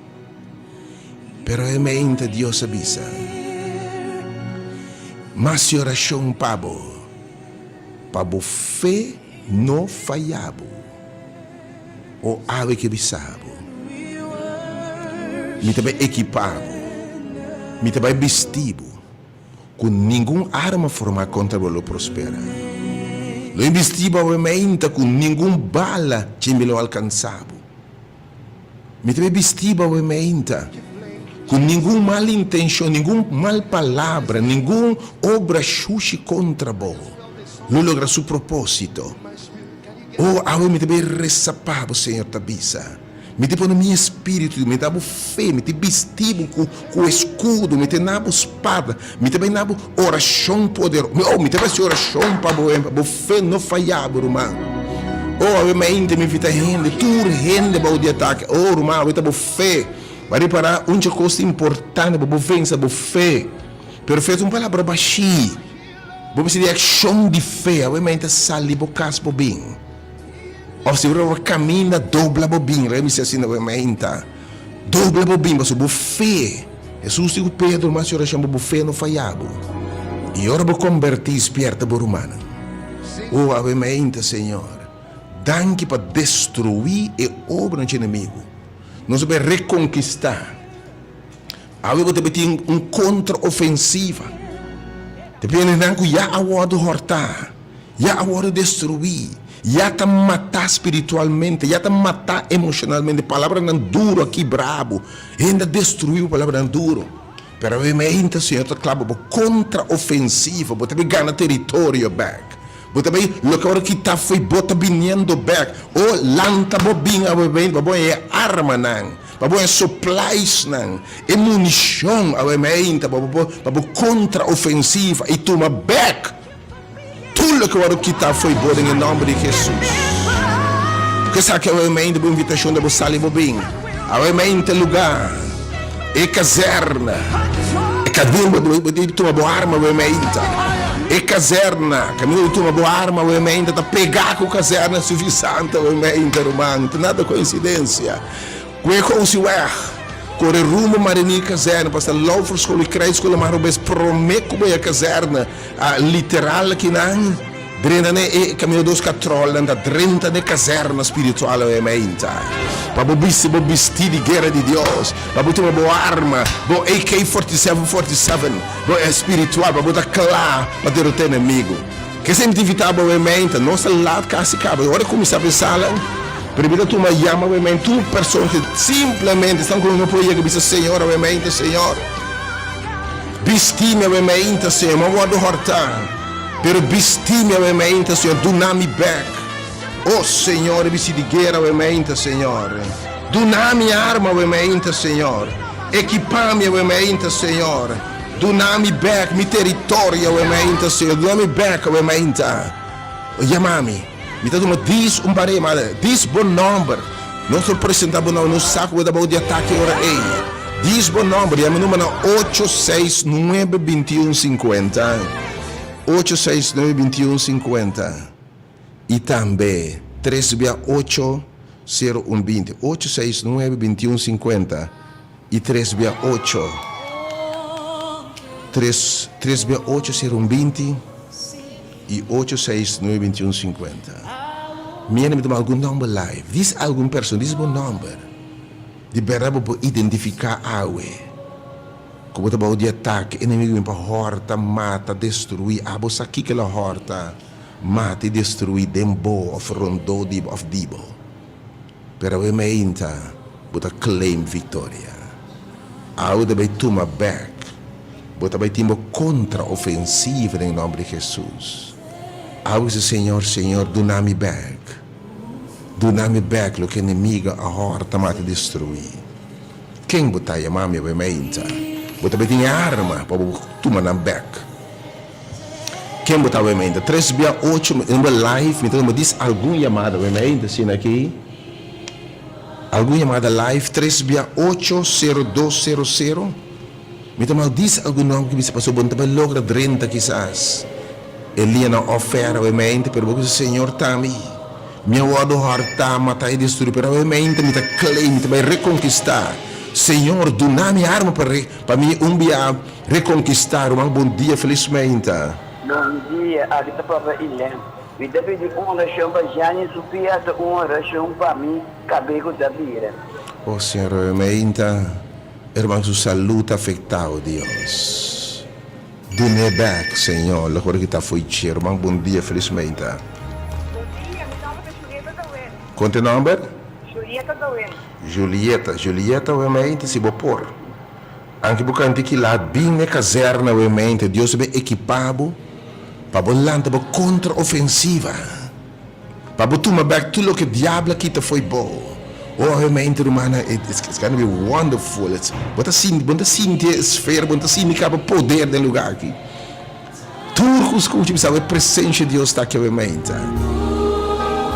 Pero awe mainta Dios a bisa, Mas e orashon pa bo. Pa bo fe no faya bo. O awe ke bisa bo. Mi ta bai ekipa bo. Mi ta bai bisti bo. Ku ningun arma formá kontra bo lo prospera. Lo mi bisti bo awe mainta ku ningun bala chimbi lo alkansa bo. Mi ta bay bisti bo awe meinta cu ningun mal intencion, ningun mal palabra, ningun obra shushi contra bo lo logra su proposito. Oh, awe mi ta bay reza pa bo, Señor ta bisa. Mi ta pone mi espiritu, mi ta bo fe, mi ta bisti bo cu cu escudo, mi ta na bo spada, mi ta bay na bo oracion poderoso. Oh, mi ta bay haci oracion pa bo, pa bo fe no faya bo, ruman. Oh, awe mainta mi invita hende, tur hende bou di atake. Oh, ruman, awe ta bo fe. Bo a ripara un dje cos importante pa bo vensa bo fe. Pero fe ta un palabra bashí. Bo mester di accion di fe. Awe mainta sali bo cas bo bin. Of si bo caminda dobla bo bin. Rei mi si asina awe mainta. Dobla bo bin pasobra bo fe. Hesus di ku Pedro, Mas orashon pa bo fe no faya bo. I ora bo kombertí, spierta bo rumannan. O awe mainta, Señor, danki pa destruí e obranan dje enemigu. Nos a bai rekonkistá. Awe bo ta bai tin un kontraofensiva. Ta bini nan ku ya a wòrdu hòrtá. Ya a wòrdu destruí, ya ta matá spiritualmente, ya ta matá emoshonalmente. Palabranan duru a kibra bo. Hende a destruí bo palabranan duru. Pero awe meinta Señor ta klaba bo kontra ofensiva. Bo ta bai gana teritorio bèk. Bo ta bai loke a wòrdu kitá fo'i bo ta biniendo bèk. O lanta bo bin awe meinta pa bo haña e armanan. Pa bo e suppliesnan, e munishon awe meinta pa bo por pa bo kontra ofensiva i tuma bèk tur loke wòrdu kitá fo'i bo den e nòmber di Hesus. Ku esaki awe meinta bo invitashon ta bo sali bo bin awe meinta e lugá, e kazèrna, e kaminda bo tin tuma bo arma awe meinta, e kazèrna, kaminda bo tuma bo arma awe meinta ta pegá ku kazèrna Sufisante awe meinta ruman, ta nada koinsidensia. Ku e kousi wèg, kore rumbo Marinier Kazerne pasa Lauferschool i Krijgschool a mara bes promé ku bai a kazerne a literal kinan drenta ne e kaminda dos katròlnan ta drenta ne kazèrna spiritual awe meinta pa bo bisti bo bistí di guera di Dios pa bo tuma bo arma bo AK 47 47 bo spiritual pa bo ta kla pa derotá enemigu. Kese mi ta invitá bo awe meinta nos ta lat kasi kaba ora kuminsá pensá lan pero mi ta tuma yama awe meinta tur persona ke simplemente esnan ku no por yega bisa Señor awe meinta Señor Bisti mi awe meinta, Señor, mi a wòrdu hòrtá, pero bisti mi awe meinta, Señor, duna mi bèk. O Señor, e bisti di guera awe meinta, Señor. Duna mi arma awe meinta, Señor. Ekipá mi awe meinta, Señor. Duna mi bèk mi teritorio awe meinta, Señor. Duna mi bèk awe meinta. Yama mi. Mi ta tuma dis un par yamada. Dis bo nòmber. Nos por presentá bo nòmber. Nos sa ku bo ta bou di atake ora ei. Dis bo nòmber. Yama e number na ocho seis nuebe bintiun sinkuenta. Ocho seis nuebe bintiun sinkuenta. I tambe tres bia ocho sero un binti. Ocho seis nuebe bintiun sinkuenta i tres bia ocho. Tres tres bia ocho sero un binti. I ocho seis nuebe bintiun sinkuenta. Mi hende mi tuma algun nòmber live. Dis algun persona, dis bo nòmber. Di bèrdat bo por identifiká awe ku bo ta bou di atake. Enemigu bin pa hòrta, mata, destruí. Abo sa kiko el a hòrta, mata i destruí den bo òf rondó di bo òf di bo. Pero awe meinta bo ta claim victoria. Awe ta bay tuma bek. Bo ta bay tin bo contra ofensiva den nomber di Jesus. Awe bisa Señor, Señor duna mi bek. Duna mi bek loke enemigo a horta mata destrui. Ken bo ta yama mi awe meinta? Bo ta bay tin e arma pa bo tuma nan bek. Ken bo ta awe mainta? Tres bia ocho mi ta live mi ta tuma dis algun yamada awe mainta asina aki algun yamada live tres bia ocho sero dos sero sero mi ta mal dis algun nomber ki bisa pasobra bo no ta bai logra drenta kisas e lianan ofer awe mainta pero bo bisa Señor tami mi a wordo horta mata y destrui pero awe mainta mi ta claim mi ta bai reconquista Señor duna mi arma pa Pa mi un bia rekonkistá ruman bon dia felis meinta. Bon dia, aki ta papia Ilen. Mi ta pidi un orashon pa Gianni su pia ta un orashon pa mi kabei ku ta bira. Oh Señor meinta e ruman su salud ta afectao Dios dune bek Señor lo ora ki ta fo'i dje ruman bon dia felis meinta. Bon dia, mi nomber ta Julieta Dawin. Kon te nomber? Julieta Dawin. Julieta, Julieta we mente si bo por. Anke bo kanta kila bin n'e kazèrna we mente, Dios ta bin ekipá bo pa bo lanta bo kontra ofensiva, pa bo tuma bèk tur loke diablo a kita fo'i bo. Oh we mente rumannan, it's gonna be wonderful. It's, bo ta sinti, bo no ta sinti e sfera, bo no ta sinti kaba poder den lugá aki. Tur ku skucha bisa e presensia di Dios ta aki awe mainta.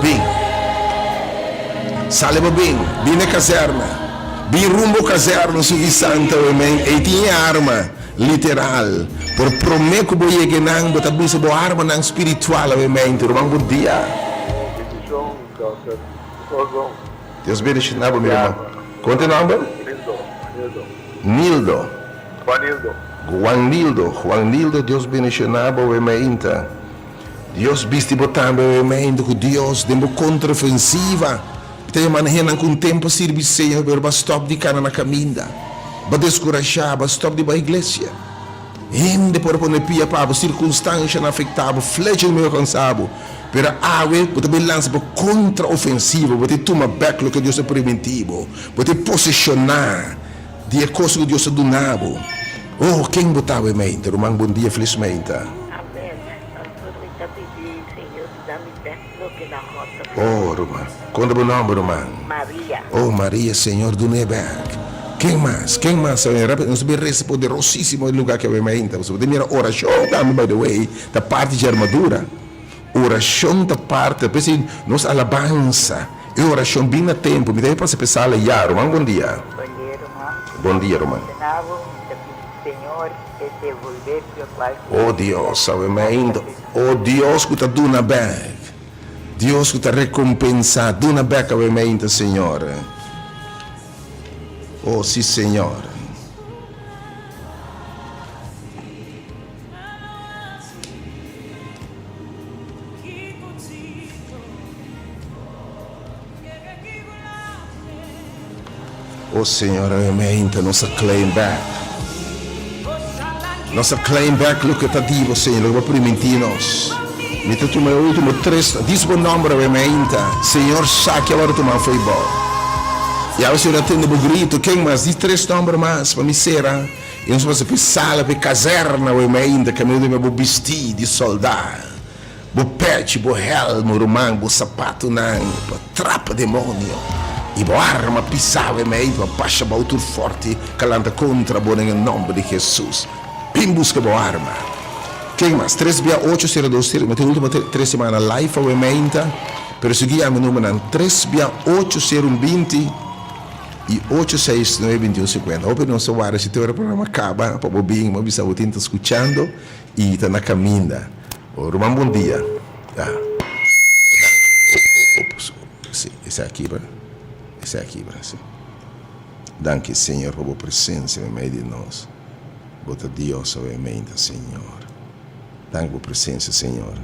Bin. Sali bo bin. Bin na kazerna. Bin rumbo kazerna subi santa awe mainta. Ei tin e arma literal. Pero prome ku bo yega einan bo ta bisa bo armanan spiritual awe mainta. Ruman bon dia. Bendishon Dòkter Orgon. Dios bendishona bo mi ruman. Kon ta e nomber? Nildo. Nildo. Nildo. Juanildo. Juanildo, Juanildo Dios bendiciona bo awe mainta. Dios bisti bo tambe awe mainta cu Dios den bo contraofensiva. Mi ta yama hendenan cu un tempo a sirbi Señor pero bo a stop di cana na caminda. Bo a descurasha, bo a stop di bai iglesia. Hende por a pone pia pa bo, circunstancianan afecta bo, flecha di medio alcansa bo. Pero awe bo ta bin lansa bo contraofensiva, bo ta tuma bek loke Dios a priminti bo. Bo ta posesiona. Di e kos ku Dios a duna bo. Oh, ken bo ta awe meinta? Ruman, bon dia, felis meinta. Amen. Pastor, mi ta pidi Señor duna mi bek loke keda hòrta. Oh, ruman. Kon ta bo nòmber, ruman? Maria. Oh, Maria, Señor dun'é bèk. Ken mas? Ken mas? Rápido, nos ta bin resa poderosísimo e lugá ku awe mainta. Pasobra bo ta mira orashon tambe, by the way, ta parti dje armadura. Orashon ta parti, p'esei nos alabansa e orashon bin na tempu. Mi ta bai pasa p'e sala ya, ruman. Bon dia. Bon dia, ruman. Bon dia, ruman. Bendishoná bo, mi ta pidi Señor e devolbé lokual ku Oh Dios, awe mainta. Oh Dios ku ta duna bèk. Dios ku ta rekompensá, duna bèk awe mainta, Señor. Oh si, Señor. Oh Señor, awe mainta nos a claim back. Nos a claim back loke ta di bo, Señor, loke bo a primintí nos. Mi ta tuma e ultimo tres, dis bo nomber awe mainta. Señor sa ki awor a tuma fo'i bo. I awe Señor a tende bo grito. Ken mas? Di tres nomber mas pa mi sera. I nos pasa p'e sala, p'e kazèrna awe mainta, kaminda di bo bistí di sòldá. Bo pechi, bo hèlmu, ruman, bo sapatunan pa trapa demonio, i bo arma pisá awe mei pa basha bou tur fòrti ka lanta kontra bo den e nòmber di Hesus. Bin buska bo arma. Ken mas? Tres bia ocho sero dos tres. Mi tin ultimo tres semana live awe meinta, pero sigui yama e numbernan tres bia ocho sero un binti i ocho seis nuebe binti un sikuenta. Hopi nos ta warda si te ora e programa kaba pa bo bin. Mi a bisa bo tin ta skuchando i ta na kaminda. Oh ruman bon dia. Ah. Si, esaki ba. Esaki ba, si. Danki Señor pa bo presencia meimei di nos. Bo ta Dios awemente, Señor. Danki bo presencia, Señor.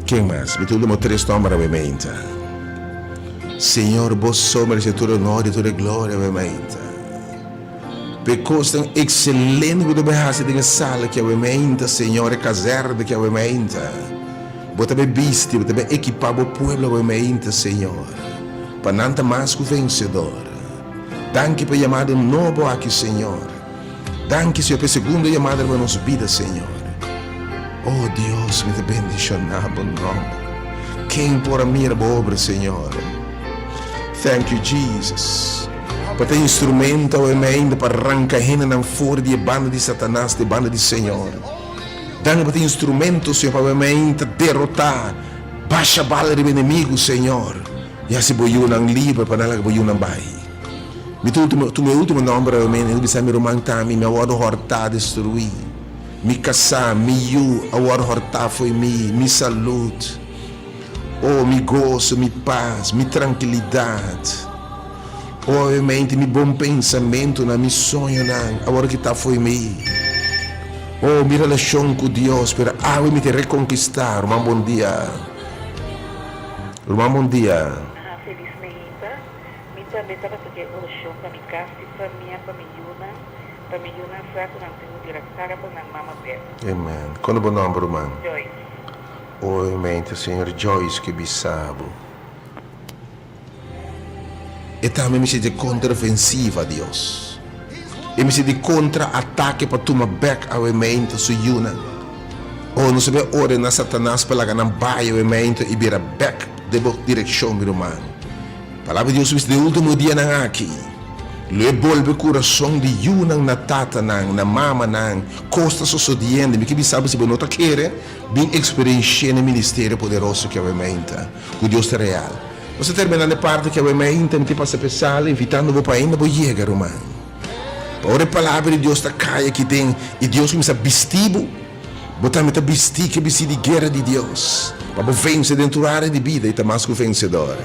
Ken mas? Mi ta ultimo tres nomber awemente. Señor, bo so merece tur honor y tur e gloria awemente. P'e kosnan ekselente ku ta bai hasi den e sala ki awe meinta, Señor, e kazèrna ki awe meinta. Bo ta bai bisti, bo ta bai ekipá bo pueblo awe meinta, Señor, pa nan ta mas ku vensedor. Danki pa e yamada nobo aki, Señor. Danki, Señor, pa e segundo yamada riba nos bida, Señor. Oh, Dios, mi ta bendishoná bo nòmber. Ken por a mira bo obra, Señor? Thank you, Jesus. Pa ta instrumento awe meinda pa ranka hendenan for di e banda di Satanas na e banda di Señor. Danki pa ta instrumento, Señor, pa awe meinda derotá, basha bala riba enemigu, Señor, i hasi bo yunan liber pa nan laga bo yunan bai. Mi ta ultimo, tuma e ultimo nomber awe meinda, mi ta bisa mi ruman tambe, mi a wòrdu hòrtá, destruí. Mi kasá, mi yu a wòrdu hòrtá fo'i mi, mi salud. Oh, mi goso, mi pas, mi trankilidat. Oh, obviamente mi bon pensamentunan, mi soñonan awor ki ta fo'i mi. Oh, mi relashon ku Dios, pero awe mi ta rekonkistá. Ruman, bon dia. Ruman, bon dia. Ha, felis meinta. Mi tambe tabata ke orashon pa mi kas i famia, pa mi yunan, pa mi yunan sa ku nan tin ku bira kara pa nan mama bèk. Amen. Kon ta bo nòmber, ruman? Joyce. Obviamente señor Joyce ke bisa bo. E tambe mester di kontraofensiva Dios. E mester di kontra atake pa tuma bek awemente su yunan. Oh, nos a bin ordena Satanas pa laga nan bai awemente i bira bek den bo direkshon, mi ruman. Palabra di Dios bisa den ultimo dianan aki, lo e bolbe kurason di yunan na tatanan, na mamanan. Kos ta sosodiendo. Mi ke bisa bo si bo no ta kere. Bin eksperenshia n'e ministerio poderoso ki awe mainta, ku Dios ta real. Nos ta terminá n'e parti ki awe mainta mi tin pasa p'e sala invitando bo pa ainda bo yega, ruman. Pa ora e Palabra di Dios ta kai aki den i Dios kuminsá bisti bo, bo tambe ta bistí ku e bistí di guera di Dios pa bo vense den tur área di bida i ta mas ku vensedor.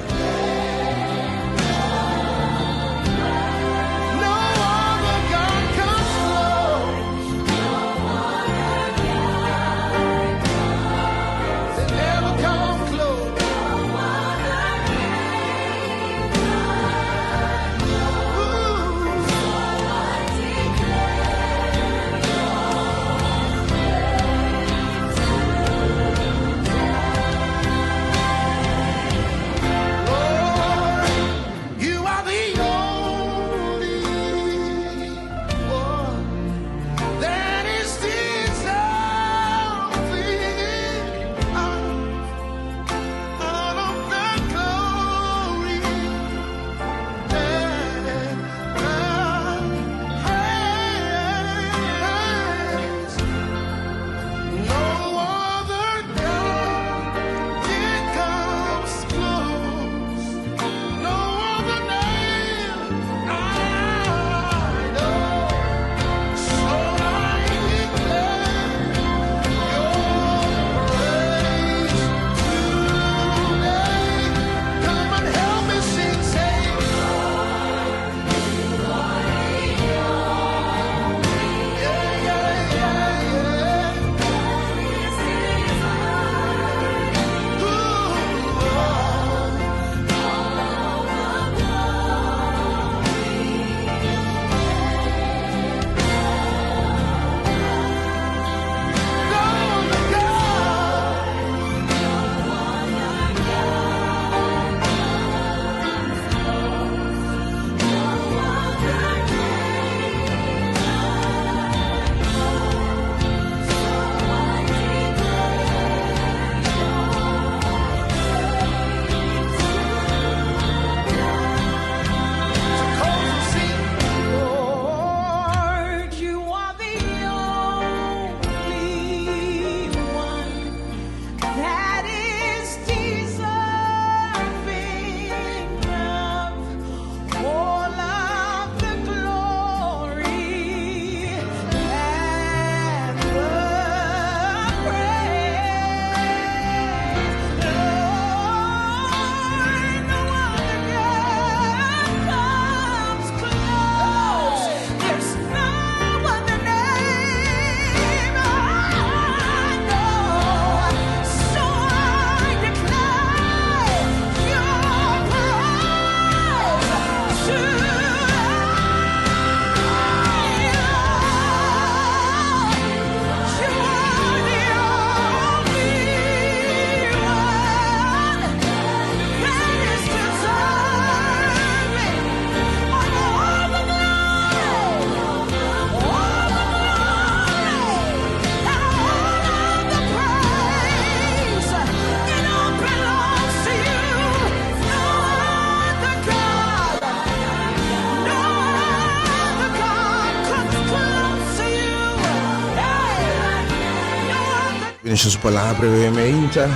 Bendicion su palabra awe meinta.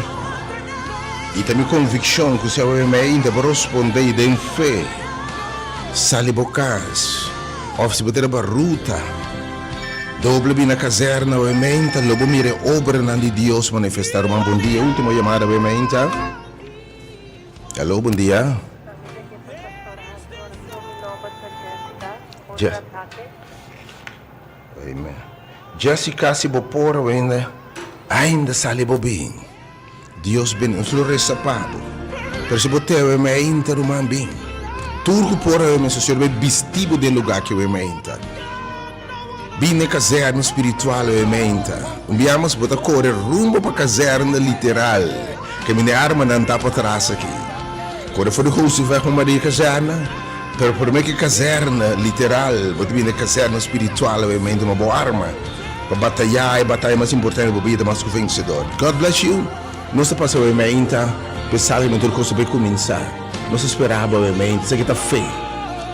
Y ta mi conviccion cu si awe meinta bo rosponde y den fe sali bo cas of si bo ta riba ruta doble bini na kazerna awe meinta lo bo mira e obranan di Dios manifesta. Ruman bon dia ultimo yamada awe meinta. Hello bon dia. Amen. Jessica si bo por ainda ainda sali bo bin. Dios bin nos lo resa pa bo. Pero si bo te awe me ainda ruman bin. Tur ku por awe me Señor bai bisti bo den lugar ki awe me ainda. Bin na e kazerna spiritual awe me ainda. Un bia mas bo ta kore rumbo pa kazerna literal. Kaminda e armanan ta patras aki. Kore for di Josefweg pa Maria kazerna. Pero prome ke kazerna literal, bo ta bini e kazerna spiritual awe mente ma bo arma pa batayá e bataya mas importante di bo bida mas ku vensedor. God bless you. Nos ta pasa awe meinta p'esaki men tur kos ta bay kuminsá. Nos ta spera bo awe meinta. Esaki ta fe.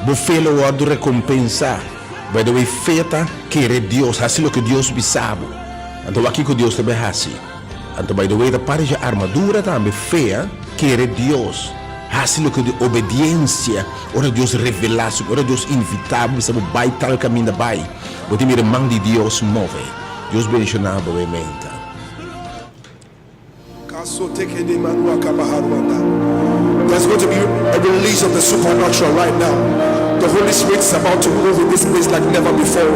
Bo fe lo wòrdu rekompensá. By the way, fe ta kere Dios, hasi loke Dios bisa bo. Anto wak kiko Dios ta bay hasi. Anto by the way ta parti dje armadura tambe, fe, kere Dios. Hasi loke di obediencia ora Dios revela su, ora Dios invita bo bisa bo bai tal caminda bai, bo tin mira man di Dios move. Dios bendiciona bo e menta. There's going to be a release of the supernatural right now. The Holy Spirit is about to move in this place like never before.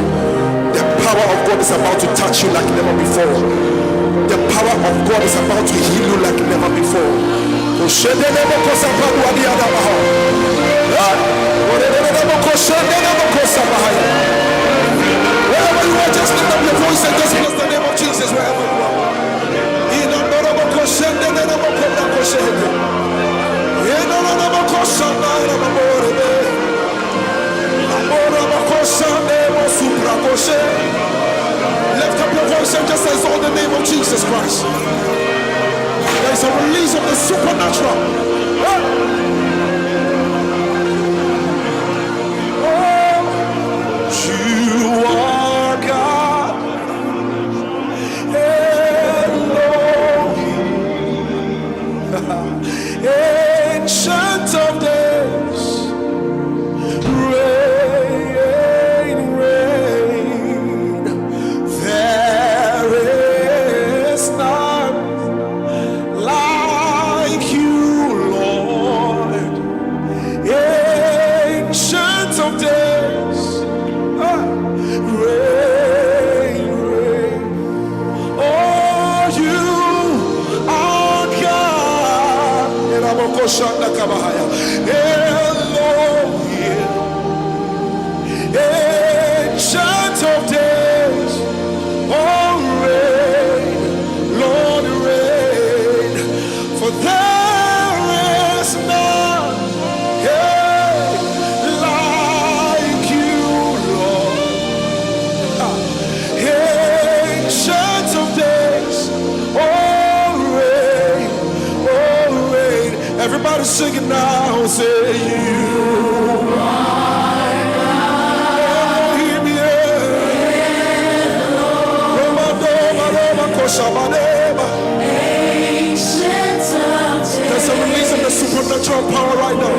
The power of God is about to touch you like never before. The power of God is about to heal you like never before. Wherever you are, just lift up your voice and just bless the name of Jesus wherever you are. Lift up your voice and just exalt the name of Jesus Christ. There is a release of the supernatural. Oh, you are God. Elohim. Ancient of days. Reign, reign. There is none like you, Lord. Ancient of days. Ah, reign, reign. Oh, you are God. Elohim. Ancient of days. Oh, reign, Lord, reign. For there is none yeah, like you, Lord. Ancient of days, oh reign, oh reign. Everybody sing it now, say you are Elohim, yeah. Roma, Doma, Roma, Koshabaneba. There's a release of the supernatural power right now.